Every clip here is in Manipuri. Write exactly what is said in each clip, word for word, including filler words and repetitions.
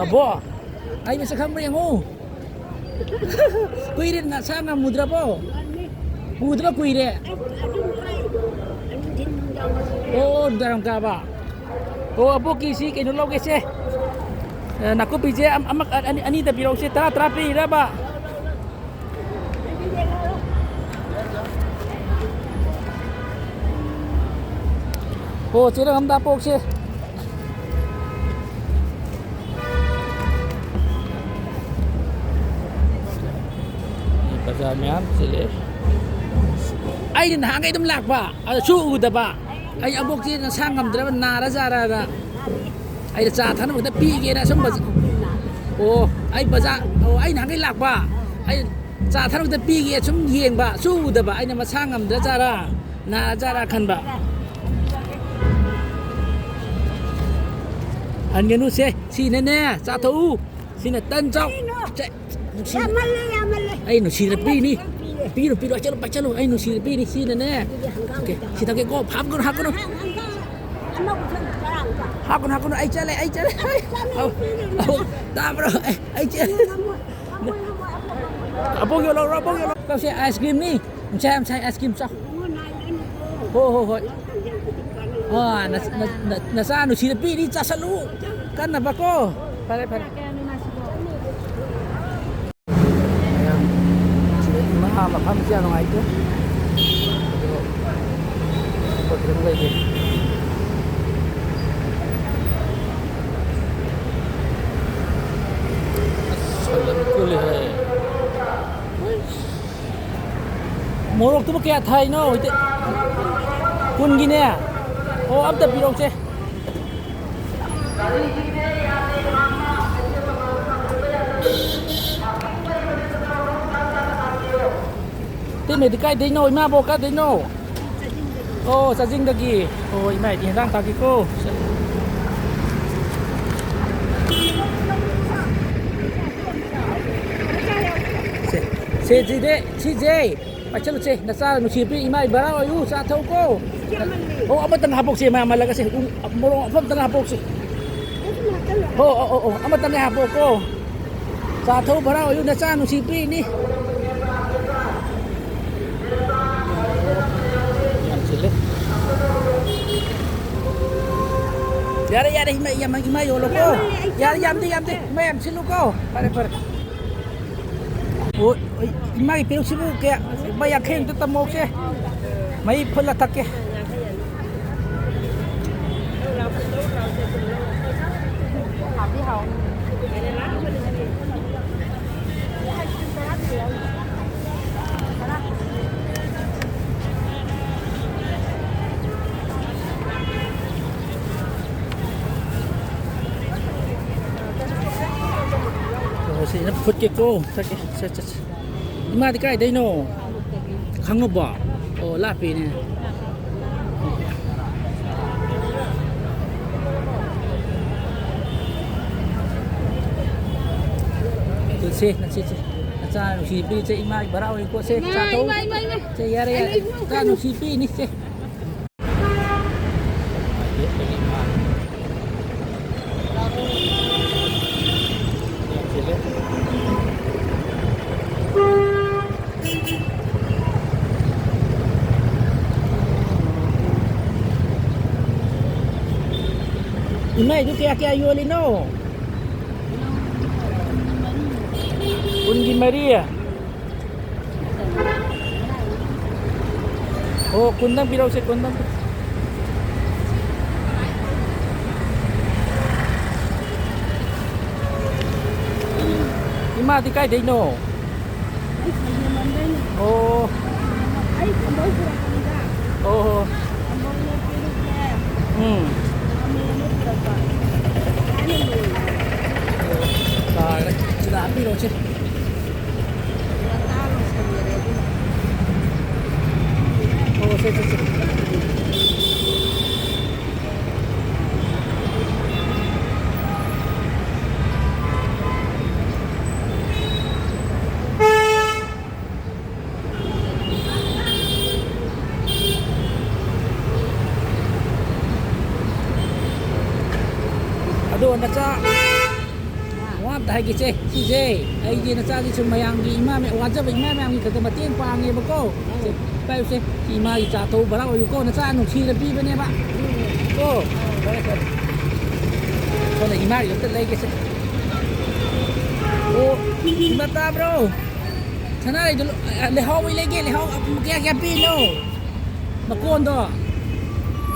ꯑꯕꯣ, ꯑꯩ ꯃꯁꯛ ꯈꯪꯕ꯭ꯔꯥ ꯌꯦꯡꯉꯨ꯫ ꯀꯨꯏꯔꯦ ꯅꯁꯥ ꯉꯝꯃꯨꯗ꯭ꯔꯕꯣ? ꯎꯗꯕ ꯀꯨꯏꯔꯦ꯫ ꯑꯣ, ꯅꯨꯡꯗꯥꯡ ꯀꯥꯕ꯫ ꯑꯣ, ꯑꯕꯣꯛꯀꯤ ꯁꯤ ꯀꯩꯅꯣ ꯂꯧꯒꯦꯁꯦ꯫ ꯑ, ꯅꯥꯀꯨꯞꯄꯤꯁꯦ ꯑꯝ-, ꯑꯃ-, ꯑꯅꯤ, ꯑꯅꯤꯗ ꯄꯤꯔꯛꯎꯁꯦ꯫ ꯇꯔꯥ, ꯇꯔꯥ ꯄꯤꯔꯕ? ꯑꯣ, ꯆꯦꯔꯪ ꯑꯝꯗ ꯍꯥꯞꯄꯣꯛꯁꯦ꯫ ꯕꯖꯥꯔ ꯃꯌꯥꯝ ꯆꯤꯜꯂꯦ꯫ ꯑꯩꯗꯤ ꯅꯍꯥꯟꯈꯩ ꯑꯗꯨꯝ ꯂꯥꯛꯄ, ꯑꯗ ꯁꯨ ꯎꯗꯕ꯫ ꯑꯩ ꯑꯕꯣꯛꯁꯤ ꯅꯁꯥ ꯉꯝꯗ꯭ꯔꯕ, ꯅꯥꯔ ꯖꯥꯔꯅ꯫ ꯑꯩꯅ ꯆꯥ ꯊꯛꯅꯕ ꯈꯛꯇ ꯄꯤꯒꯦꯅ ꯁꯨꯝ ꯕꯖ-, ꯑꯣ, ꯑꯩ ꯕꯖꯥꯔ, ꯑꯣ, ꯑꯩ ꯅꯍꯥꯟꯈꯩ ꯂꯥꯛꯄ꯫ ꯑꯩ ꯆꯥ ꯊꯛꯅꯕ ꯈꯛꯇ ꯄꯤꯒꯦ ꯁꯨꯝ ꯌꯦꯡꯕ, ꯁꯨ ꯎꯗꯕ꯫ ꯑꯩꯅ ꯃꯁꯥ ꯉꯝꯗ꯭ꯔ ꯖꯥꯔ, ꯅꯥꯔ ꯖꯥꯔ ꯈꯟꯕ꯫ ꯍꯟꯒꯅꯨꯁꯦ, ꯁꯤꯅꯅꯦ, ꯆꯥꯊꯣꯛꯎ꯫ ꯁꯤꯅ ꯇꯟ ꯆꯥꯎ꯫ ꯀꯩꯅꯣ? ꯁꯦ, ꯅꯨꯡꯁꯤ-, ꯌꯥꯝꯃꯜꯂꯦ, ꯌꯥꯝꯃꯜꯂꯦ꯫ ꯑꯩ ꯅꯨꯡꯁꯤꯅ ꯄꯤꯅꯤ꯫ ꯍꯟꯗꯛꯇꯤ ꯄꯤꯔꯦ꯫ ꯄꯤꯔꯨ, ꯄꯤꯔꯨ, ꯄꯥꯏꯁꯜꯂꯨ, ꯄꯥꯏꯁꯜꯂꯨ꯫ ꯑꯩ ꯅꯨꯡꯁꯤꯅ ꯄꯤꯅꯤ, ꯁꯤꯅꯅꯦ꯫ ꯁꯤꯗꯤ ꯍꯪꯒꯥꯝ ꯑꯣꯀꯦ, ꯈꯤꯇꯪ꯫ ꯁꯤ ꯊꯛꯀꯦꯀꯣ, ꯍꯥꯞꯀꯅꯨ, ꯍꯥꯞꯀꯅꯨ꯫ ꯍꯪꯒꯥꯝ ꯑꯅꯧꯕ ꯊꯣꯡ ꯆꯥꯔꯥ ꯑꯝꯇ꯫ ꯍꯥꯞꯀꯅꯨ, ꯍꯥꯞꯀꯅꯨ, ꯑꯩ ꯆꯠꯂꯦ, ꯑꯩ ꯆꯠꯂꯦ꯫ ꯑꯩ ꯆꯠꯂꯦ, ꯑꯧ, ꯄꯤꯔꯦ, ꯑꯧ, ꯄꯤꯔꯦ꯫ ꯇꯥꯕ꯭ꯔꯣ? ꯑꯩ, ꯑꯩ ꯆꯠꯂꯦ꯫ ꯉꯝꯃꯣꯏ, ꯉꯝꯃꯣꯏ, ꯉꯝꯃꯣꯏ, ꯑꯕꯣꯛ ꯉꯝꯃꯣꯏ꯫ ꯑꯕꯣꯛ ꯌꯣꯜꯂꯛꯎꯔꯣ, ꯑꯕꯣꯛ ꯌꯣꯜꯂꯛꯎꯔꯣ? ꯆꯧꯁꯦ, ice cream ꯅꯤ꯫ ꯅꯨꯡꯁꯥ ꯌꯥꯝ ꯁꯥꯏ, ice cream ꯆꯥꯎ꯫ ꯍꯣ, ꯍꯣ, ꯍꯣꯏ꯫ ꯑꯥ, ꯅ-, ꯅ-, ꯅ-, ꯅꯆꯥ ꯅꯨꯡꯁꯤꯅ ꯄꯤꯔꯤ, ꯆꯥꯁꯜꯂꯨ꯫ ꯀꯟꯅꯕꯀꯣ꯫ ꯐꯔꯦ, ꯐꯔꯦ꯫ ꯃꯌꯥꯝ, ꯁꯤꯗ ꯏꯃꯥ ꯃꯐꯝꯁꯦ ꯌꯥꯝ ꯅꯨꯡꯉꯥꯏꯇꯦ꯫ ꯑꯗꯣ, ꯑꯇꯣꯞꯄ ꯈꯤꯇꯪ ꯂꯩꯒꯦ꯫ ꯑꯁ, ꯐꯖꯅ ꯀꯨꯜꯂꯤꯍꯦ꯫ ꯃꯣꯔꯣꯛꯇꯨꯕꯨ ꯀꯌꯥ ꯊꯥꯏꯅꯣ? ꯍꯧꯖꯤꯛ ꯀꯨꯟꯒꯤꯅꯦ? ꯑꯣ, ꯑꯝꯇ ꯄꯤꯔꯛꯎꯁꯦ꯫ ꯇꯦꯟꯃꯩꯗꯤ ꯀꯥꯏꯗꯩꯅꯣ? ꯏꯃꯥꯕꯣꯛ ꯀꯥꯏꯗꯩꯅꯣ? ꯑꯣ, ꯆꯥꯖꯤꯡꯗꯒꯤ꯫ ꯑꯣ, ꯏꯃꯥ, ꯑꯩꯗꯤ ꯍꯦꯟꯖꯥꯡ ꯊꯥꯛꯀꯦꯀꯣ꯫ ꯁꯦ, ꯁꯦ, ꯁꯤꯗꯤ, ꯁꯤꯁꯦ, ꯄꯥꯏꯁꯜꯂꯨꯁꯦ꯫ ꯅꯆꯥ ꯅꯨꯡꯁꯤꯕꯤ ꯏꯃꯥ ꯏꯕꯔꯥ ꯑꯣꯏꯌꯨ, ꯆꯥ ꯊꯛꯎꯀꯣ꯫ ꯑꯣ, ꯑꯃꯇꯪ ꯍꯥꯞꯄꯣꯛꯁꯦ, ꯃꯥ ꯃꯜꯂꯒꯁꯦ꯫ ꯎ, ꯃꯣꯔꯣꯛ ꯑꯐꯝꯇꯪ ꯍꯥꯞꯄꯣꯛꯁꯦ꯫ ꯍꯣ, ꯑꯣ, ꯑꯣ, ꯑꯣ, ꯑꯃꯇꯪꯒ ꯍꯥꯞꯄꯣꯀꯣ꯫ ꯆꯥ ꯊꯧ ꯚꯔꯥ ꯑꯣꯏꯌꯨ, ꯅꯆꯥ ꯅꯨꯡꯁꯤ ꯄꯤꯅꯤ꯫ ꯌꯥꯝ ꯆꯤꯜꯂꯦ꯫ ꯌꯥꯔꯦ, ꯌꯥꯔꯦ, ꯏꯃꯥ, ꯏꯃꯥ, ꯏꯃꯥ ꯌꯣꯜꯂꯣꯀꯣ꯫ ꯌꯥꯔꯦ, ꯌꯥꯝꯗꯦ, ꯌꯥꯝꯗꯦ꯫ ꯏꯃꯥ ꯌꯥꯝ ꯁꯤꯜꯂꯨꯀꯣ꯫ ꯐꯔꯦ, ꯐꯔꯦ꯫ ꯑꯣ, ꯑꯩ, ꯏꯃꯥꯒꯤ ꯄꯦꯔꯨꯛꯁꯤꯕꯨ ꯀꯌꯥ? ꯂꯨꯄꯥ ꯌꯥꯡꯈꯩ ꯑꯝꯇ ꯇꯝꯃꯧꯁꯦ꯫ ꯃꯍꯤ ꯐꯨꯠꯂ ꯊꯛꯀꯦ꯫ ꯑꯣ, ꯁꯤꯅ ꯐꯨꯠꯀꯦꯀꯣ꯫ ꯊꯛꯀꯦ꯫ ꯁꯦ, ꯁꯦ, ꯁꯦ꯫ ꯏꯃꯥꯗꯤ ꯀꯥꯏꯗꯩꯅꯣ? ꯈꯪꯉꯕꯣ? ꯑꯣ, ꯂꯥꯞꯄꯤꯅꯦ꯫ ꯁꯦ, ꯁꯦ, ꯁꯦ꯫ ꯅꯆꯥ ꯅꯨꯡꯁꯤ ꯄꯤ, ꯁꯦ, ꯏꯃꯥꯒꯤ ꯚꯔꯥ ꯑꯣꯏꯀꯣ, ꯁꯦ, ꯏꯃꯥ, ꯆꯥꯊꯣꯛ꯫ ꯏꯃꯥ, ꯏꯃꯥ, ꯏꯃꯥ꯫ ꯁꯦ, ꯌꯥꯔꯦ, ꯌꯥꯔꯦ꯫ ꯑꯩ ꯏꯆꯥ ꯅꯨꯡꯁꯤ ꯄꯤꯅꯤ, ꯁꯦ꯫ ꯏꯃꯥꯏꯗꯨ ꯀꯌꯥ ꯀꯌꯥ ꯌꯣꯜꯂꯤꯅꯣ? ꯀꯨꯟꯒꯤ ꯃꯔꯤ꯫ ꯑꯣ, ꯀꯨꯟꯗꯪ ꯄꯤꯔꯛꯎꯁꯦ, ꯀꯨꯟꯗꯪ꯫ ꯏꯃꯥꯗꯤ ꯀꯥꯏꯗꯩꯅꯣ? ꯑꯩ ꯈꯥꯡꯉꯕꯣꯛꯇꯩꯅꯦ꯫ ꯑꯣ꯫ ꯑꯩ ꯈꯥꯡꯉꯕꯣꯛ ꯄꯨꯔꯛꯄꯅꯤꯗ꯫ ꯑꯣ ꯍꯣ꯫ ꯈꯥꯡꯉꯕꯣꯛꯅꯦ, ꯄꯦꯔꯨꯛꯅꯦ꯫ ꯎꯝ꯫ ꯈꯥꯃꯦꯟꯅꯦ ꯄꯨꯔꯛꯄ꯫ ꯊꯥꯏꯅ ꯂꯣꯏꯔꯦ꯫ ꯇꯥꯈ꯭ꯔꯦ꯫ ꯁꯤꯗ ꯍꯥꯞꯄꯤꯔꯣꯁꯦ꯫ ꯉꯟꯇꯥ ꯂꯣꯏꯁꯟꯈꯔꯦ ꯑꯗꯨꯅ꯫ ꯑꯣ, ꯁꯦ, ꯁꯦ, ꯁꯦ꯫ ꯑꯗꯣ ꯅꯆꯥ, ꯋꯥ ꯑꯝꯇ ꯍꯥꯏꯒꯦꯁꯦ, ꯁꯤꯁꯦ ꯑꯩꯒꯤ ꯅꯆꯥꯒꯤ ꯁꯨꯝ ꯃꯌꯥꯝꯒꯤ ꯏꯃꯥ ꯃꯌꯥꯝ, ꯋꯥꯖꯕ ꯏꯃꯥ ꯃꯌꯥꯝꯒꯤ ꯈꯛꯇ ꯃꯇꯦꯡ ꯄꯥꯡꯉꯦꯕꯀꯣ꯫ ꯁꯦ, ꯄꯥꯏꯌꯨꯁꯦ, ꯁꯤ ꯏꯃꯥꯒꯤ ꯆꯥ ꯊꯧ ꯚꯔꯥ ꯑꯣꯏꯌꯨꯀꯣ, ꯅꯆꯥ ꯅꯨꯡꯁꯤꯅ ꯄꯤꯕꯅꯦꯕ꯫ ꯀꯣ, ꯐꯔꯦ, ꯐꯔꯦ꯫ ꯁꯣꯝꯗ ꯏꯃꯥꯒꯤ ꯑꯝꯇ ꯂꯩꯒꯦꯁꯦ꯫ ꯑꯣ, ꯏꯃꯥ ꯇꯥꯕ꯭ꯔꯣ? ꯁꯅꯥꯔꯩꯗꯣ ꯂ-, ꯑ, ꯂꯩꯍꯥꯎ ꯑꯣꯏ ꯂꯩꯒꯦ, ꯂꯩꯍꯥꯎ ꯀꯌꯥ ꯀꯌꯥ ꯄꯤꯔꯤꯅꯣ? ꯃꯀꯣꯟꯗꯣ?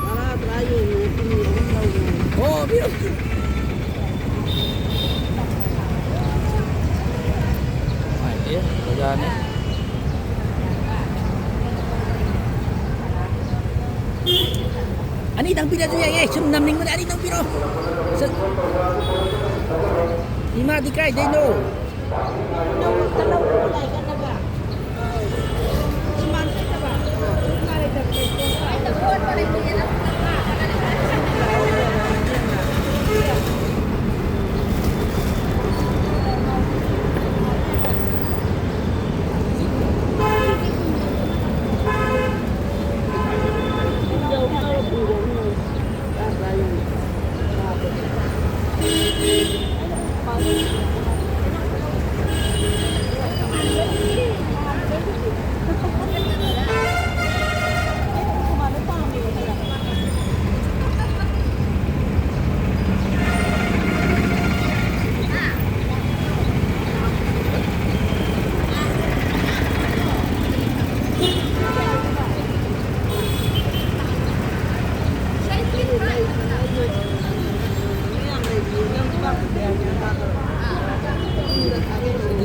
ꯇꯔꯥ, ꯇꯔꯥ ꯌꯣꯟꯕꯅꯦ, ꯀꯨꯟ ꯑꯍꯨꯝ ꯂꯧꯕꯅꯦ꯫ ꯑꯣ, ꯄꯤꯔꯣ, ꯄꯤꯔꯣ꯫ ꯅꯨꯡꯉꯥꯏꯇꯦ, ꯕꯖꯥꯔꯅꯤ꯫ ꯑꯅꯤꯗꯪ ꯄꯤꯔꯁꯨ ꯌꯥꯏꯌꯦ, ꯁꯨꯝ ꯅꯝꯅꯤꯡꯕꯅꯦ, ꯑꯅꯤꯗꯪ ꯄꯤꯔꯣ꯫ ꯁ-, ꯏꯃꯥꯗꯤ ꯀꯥꯏꯗꯩꯅꯣ?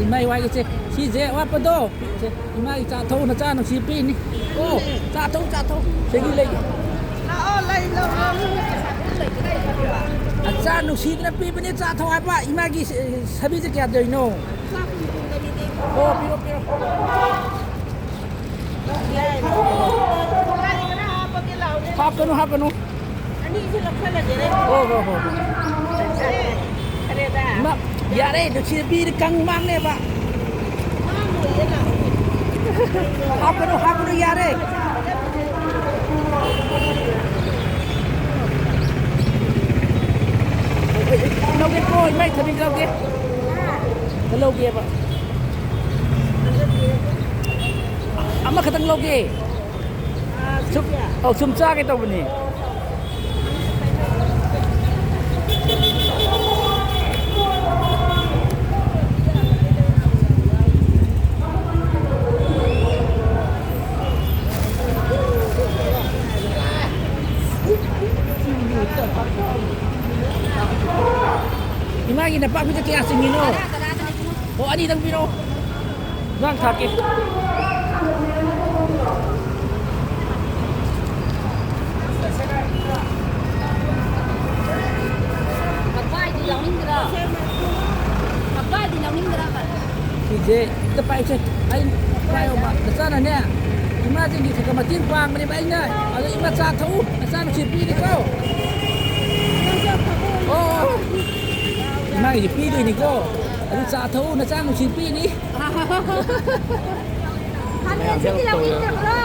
ꯏꯃꯥꯏ ꯋꯥꯏꯒꯦꯁꯦ, ꯁꯤꯁꯦ ꯑꯋꯥꯠꯄꯗꯣ꯫ ꯁꯦ, ꯏꯃꯥꯒꯤ ꯆꯥ ꯊꯧ, ꯅꯆꯥ ꯅꯨꯡꯁꯤ ꯄꯤꯅꯤ꯫ ꯑꯣ, ꯆꯥ ꯊꯧ, ꯆꯥ ꯊꯧ꯫ ꯁꯤꯒꯤ ꯂꯩ꯫ ꯂꯥꯛꯑꯣ, ꯂꯩ ꯂꯧꯔꯣ꯫ ꯅꯆꯥ ꯅꯨꯡꯁꯤꯗꯅ ꯄꯤꯕꯅꯦ, ꯆꯥ ꯊꯧ ꯍꯥꯏꯕ꯫ ꯏꯃꯥꯒꯤ ꯁ-, ꯁꯕꯤꯁꯦ ꯀꯌꯥ ꯇꯧꯔꯤꯅꯣ? ꯆꯥ ꯀꯨꯟ ꯀꯨꯟꯗꯅꯤꯅꯦ꯫ ꯑꯣ, ꯄꯤꯔꯣ, ꯄꯤꯔꯣ꯫ ꯌꯥꯏ꯫ ꯍꯥꯞꯀꯅꯨ, ꯍꯥꯞꯀꯅꯨ꯫ ꯑꯅꯤꯁꯦ ꯂꯧꯁꯜꯂꯒꯦꯅꯦ꯫ ꯍꯣ, ꯍꯣ, ꯍꯣ, ꯍꯣ꯫ ꯁꯦ, ꯐꯔꯦꯗ꯫ ꯏꯃꯥ, ꯌꯥꯔꯦ, ꯅꯨꯡꯁꯤꯅ ꯄꯤꯔ ꯀꯪ ꯃꯥꯡꯅꯦꯕ꯫ ꯃꯥꯡꯉꯣꯏꯌꯦ, ꯂꯥꯛꯑꯣ꯫ ꯍꯥꯞꯀꯅꯨ, ꯍꯥꯞꯀꯅꯨ, ꯌꯥꯔꯦ꯫ ꯃꯥꯏ ꯊꯕꯤ ꯂꯧꯒꯦ꯫ ꯂꯧꯒꯦꯕ꯫ ꯑꯃꯈꯛꯇꯪ ꯂꯧꯒꯦ꯫ ꯁꯨꯝ, ꯑꯧ, ꯁꯨꯝ ꯆꯥꯒꯦ ꯇꯧꯕꯅꯤ꯫ ꯏꯃꯥꯒꯤ ꯅꯄꯥꯛꯄꯤꯗ ꯀꯌꯥ ꯆꯤꯡꯉꯤꯅꯣ? ꯑꯣ, ꯑꯅꯤꯗꯪ ꯄꯤꯔꯛꯑꯣ꯫ ꯏꯟꯖꯥꯡ ꯊꯥꯛꯀꯦ꯫ ꯐꯛꯄꯥꯏꯗꯤ ꯌꯥꯎꯅꯤꯡꯗ꯭ꯔꯣ? ꯐꯛꯄꯥꯏꯗꯤ ꯌꯥꯎꯅꯤꯡꯗ꯭ꯔꯕ? ꯁꯤꯁꯦ ꯑꯝꯇ ꯄꯥꯏꯁꯦ꯫ ꯑꯩ ꯄꯥꯏꯌꯣꯕ꯫ ꯅꯆꯥꯅꯅꯦ, ꯏꯃꯥꯁꯤꯡꯒꯤ ꯈꯔ ꯈꯔ ꯃꯇꯦꯡ ꯄꯥꯡꯕꯅꯦꯕ ꯑꯩꯅ꯫ ꯑꯗꯣ ꯏꯃꯥ ꯆꯥ ꯊꯛꯎ, ꯅꯆꯥ ꯅꯨꯡꯁꯤ ꯄꯤꯅꯤꯀꯣ꯫ ꯑꯣ, ꯑꯣ꯫ ꯏꯃꯥꯒꯤꯁꯨ ꯄꯤꯗꯣꯏꯅꯤꯀꯣ꯫ ꯑꯗꯨ ꯆꯥ ꯊꯛꯎ, ꯅꯆꯥ ꯅꯨꯡꯁꯤ ꯄꯤꯅꯤ꯫ ꯈꯥꯃꯦꯟꯁꯤꯟꯕꯤ ꯌꯥꯎꯅꯤꯡꯗꯕ꯭ꯔꯣ?